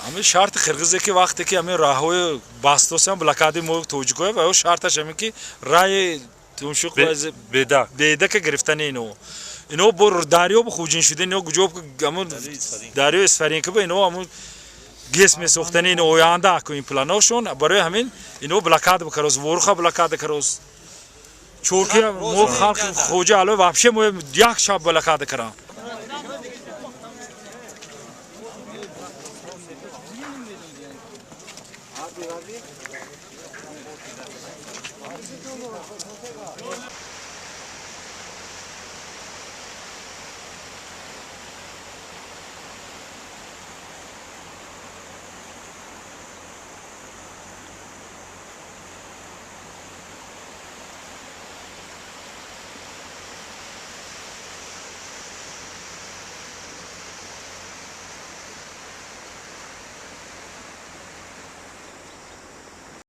Ами шарти қирғизе ки вақте ки ами раҳҳои бастосиам блокади мо тоҷикоя ва ё шарташ ами ки раи тумшуқ беда бедака гирифтани ино бо дарё бо хуҷин шуда ино куҷо аму дарёи Исфаринка ба ино аму ГЭС месохтани ино оянда аку ин планошон барои ҳамин ино блокада бикарос воруха блокада карос чорки мо халқи хоҷа ало вообще мо як шаб блокада карам.